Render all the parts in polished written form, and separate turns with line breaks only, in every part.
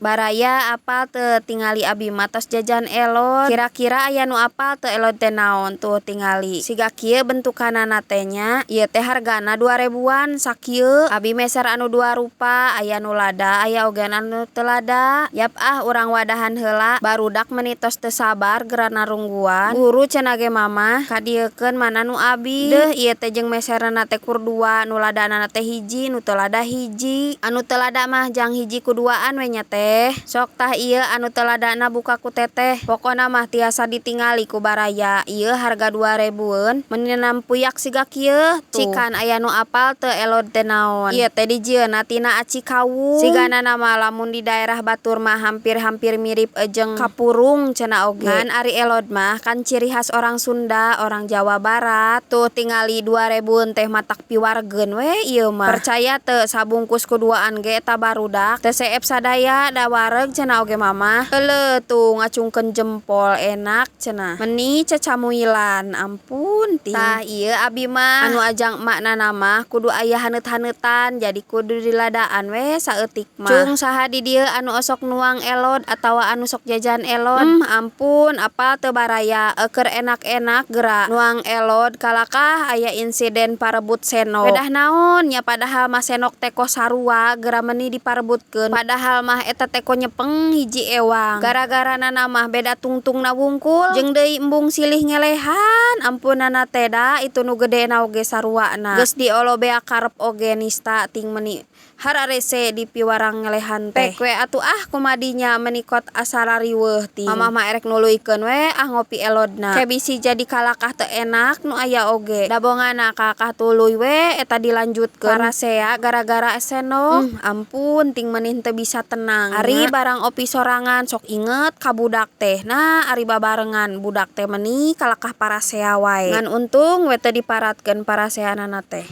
Baraya apal teu tingali abi mah tos jajan elod. Kira-kira aya nu apal teu elod teh naon? Tuh tingali. Siga kieu bentukanana teh nya. Ieu teh hargana 2 ribuan sakieu. Abi meser anu dua rupa, aya nu lada, aya oge anu teu lada. Yap ah, urang wadahan heula. Barudak meuni tos teu sabar geura narungguan. Buru cenah ge mamah kadieukeun mana nu abi. Deuh, ieu teh jeung meserna teh kur dua, nu ladana teh hiji, nu teu lada hiji. Anu teu lada mah jang hiji ku duaan we nya, Teh. Sok tah, ieu anu teu ladana buka ku Teteh. Pokona mah tiasa ditingali ku baraya. Ieu harga 2 ribueun meuni nampuyak siga kieu. Tuh. Cikan aya nu apal teu elod teh naon? Ieu teh dijieunna tina aci kawung. Sigana mah lamun di daerah batur mah hampir-hampir mirip jeung kapurung cenah oge. Ngan ari elod mah kan ciri khas orang Sunda, orang Jawa Barat. Tuh tingali, 2 ribueun teh matak piwargeun we ieu mah. Percaya teu, sabungkus ku duaan ge eta barudak teu seep sadaya, da wareg cenah oge mamah. Euleuh, tuh ngacungkeun jempol, enak cenah. Meni cacamuilan, ampun ting. Tah, ieu abi mah anu ajang emakna mah kudu aya haneut-haneutan, jadi kudu diladaan we saeutik mah. Cung, saha di dieu anu osok nuang elod atawa anu sok jajan elod? Ampun, apal teu baraya, keur enak-enak geura nuang elod kalakah aya insiden parebut sendok. Pedah naon nya, padahal mah sendok teh kos sarua, geura meuni diparebutkeun. Padahal mah eta teh ko nyepeng hiji ewang. Gara-garana mah beda tungtungna wungkul, jeung deui embung silih ngelehan. Ampunana teh, da itu nu gedena oge saruana. Geus diolo beak karep oge nista, ting meuni hararese di piwarang ngelehan teh. Pek we atuh ah, kumadinya meuni kot asa rariweuh ting. Mamah mah erek nuluykeun we ah ngopi elodna. Ke bisi jadi kalakah teu enak nu aya oge. Dabongana kalakah tuluy we eta dilanjutkeun. Parasea gara-gara sendok. Ampun ting, meuni teu bisa tenang. Ari barang opi sorangan sok inget ka budak teh. Nah, ari babarengan budak teh meuni kalakah parasea wae. Ngan untung we teu diparatkeun paraseanana teh.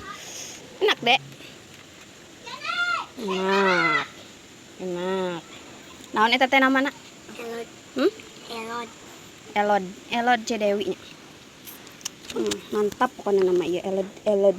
Enak, Dek. Enak. Enak. Naon eta teh namana?
Elod.
Hmm?
Elod.
Elod. Elod Ce Dewi nya. Mantap pokoknya nama ieu elod elod.